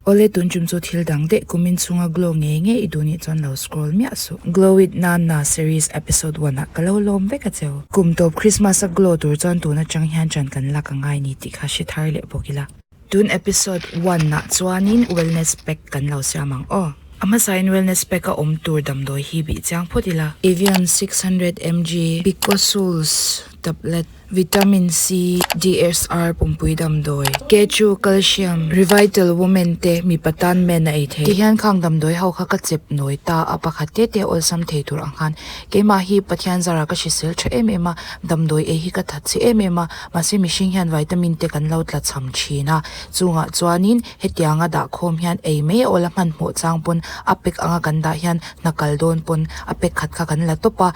Awle tun tum chu thil dang daih kumin chhunga glow ngei ngei i duh nih chuan lo scroll miah suh. Glow with Nanna series episode one ah ka lo lawm vek a cheu. Kum tawp Christmas a glow tur chuan tun atang hian ṭan kan lak a ngai ni tih kha hre thar leh bawk ila. Tun episode one ah chuanin wellness pack kan lo siam ang aw. A hmasain wellness pack a awm tur damdawi hi bih chiang phawt ila. Evian 600 mg, Picosuls tablet. Vitamin C, DSR pumpui damdawi, Kechu, Calcium, Revital Women te mipa tan men a ei thei. Tihian khang damdawi ho kha ka chep nawi ta a, pakhat te te awlsam thei tur ang khan keimah hi Pathian zara ka hrisel tha em em a, damdawi ei hi ka that chi em em a, mahse mihring hian vitamin te kan lo tla cham thin a, chungah chuanin hetianga dah khawm hian ei mai a awl a hmanhmawh chang pawn a pack anga kan dah hian hna kal dawn pawn a pack khat kha kan la tawp a.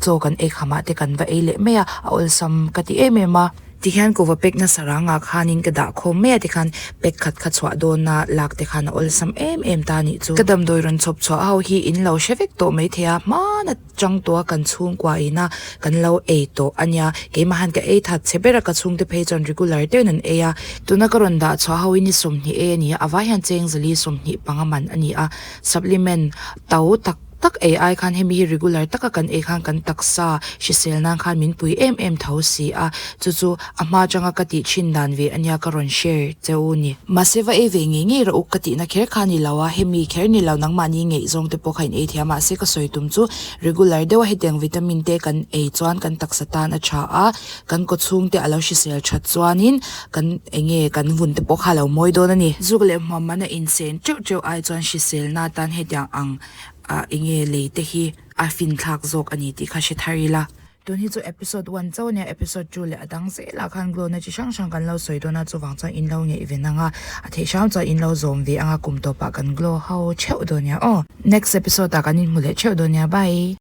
Chaw kan ei khamah te kan va ei leh mai a, a awlsam ka ti em em a. Tihian kuhva pack nasa rangah khanin ka dah khawm mai a tikhan pack khat kha chhuah dawna lak te khan a awlsam em em ta anih chu. Ka damdawi rawn chhawp chhuah ho hi in lo hre vek tawh mai thei a, hmana chang tawha kan chhungkua ina kan lo ei tawh a nia. Keimah han ka ei that che ber a, ka chhungte phei chuan regular deuhin an ei a. Tuna ka rawn dah chhuah ho hi ni 20 ei a ni a, a vai hian cheng zali 20 panga man a ni a, supplement to tak. Tak ei ai khan hemi hi regular taka kan ei khan kan taksa hrisel nan khan min pui em em tho si a, chu chu a hma atanga ka tih thin dan ve ania ka rawn share che u ni. Mahse va ei ve ngei ngei rawh u ka tihna kher kha ni lo a, hemi kher ni lo nangmahni ngaihzawng te pawh kha in ei thei a, mahse ka sawi tum chu regular deuha hetiang vitamin te kan ei chuan kan taksa tan a tha a, kan kawchhung te a lo hrisel that chuanin kan enge kan vun te pawh kha a lo mawi dawn a ni. Zuk leh hmuam mana inchen teuh teuh ai chuan hriselna tan hetiang ang ah enge lei te hi a fin thlak zawk a ni tih kha hre thar ila. Tun hi chu episode one chauh a nia, episode two leh a dang zelah khan glow na chi hrang hrang kan lo sawi dawn a, chuvang chuan in lo ngeih ve nang a, a theih hram chuan in lo zawm ve ang a, kum tawpah kan glow ho theuh dawn nia aw. Next episode ah kan inhmu leh theuh dawn nia, bye.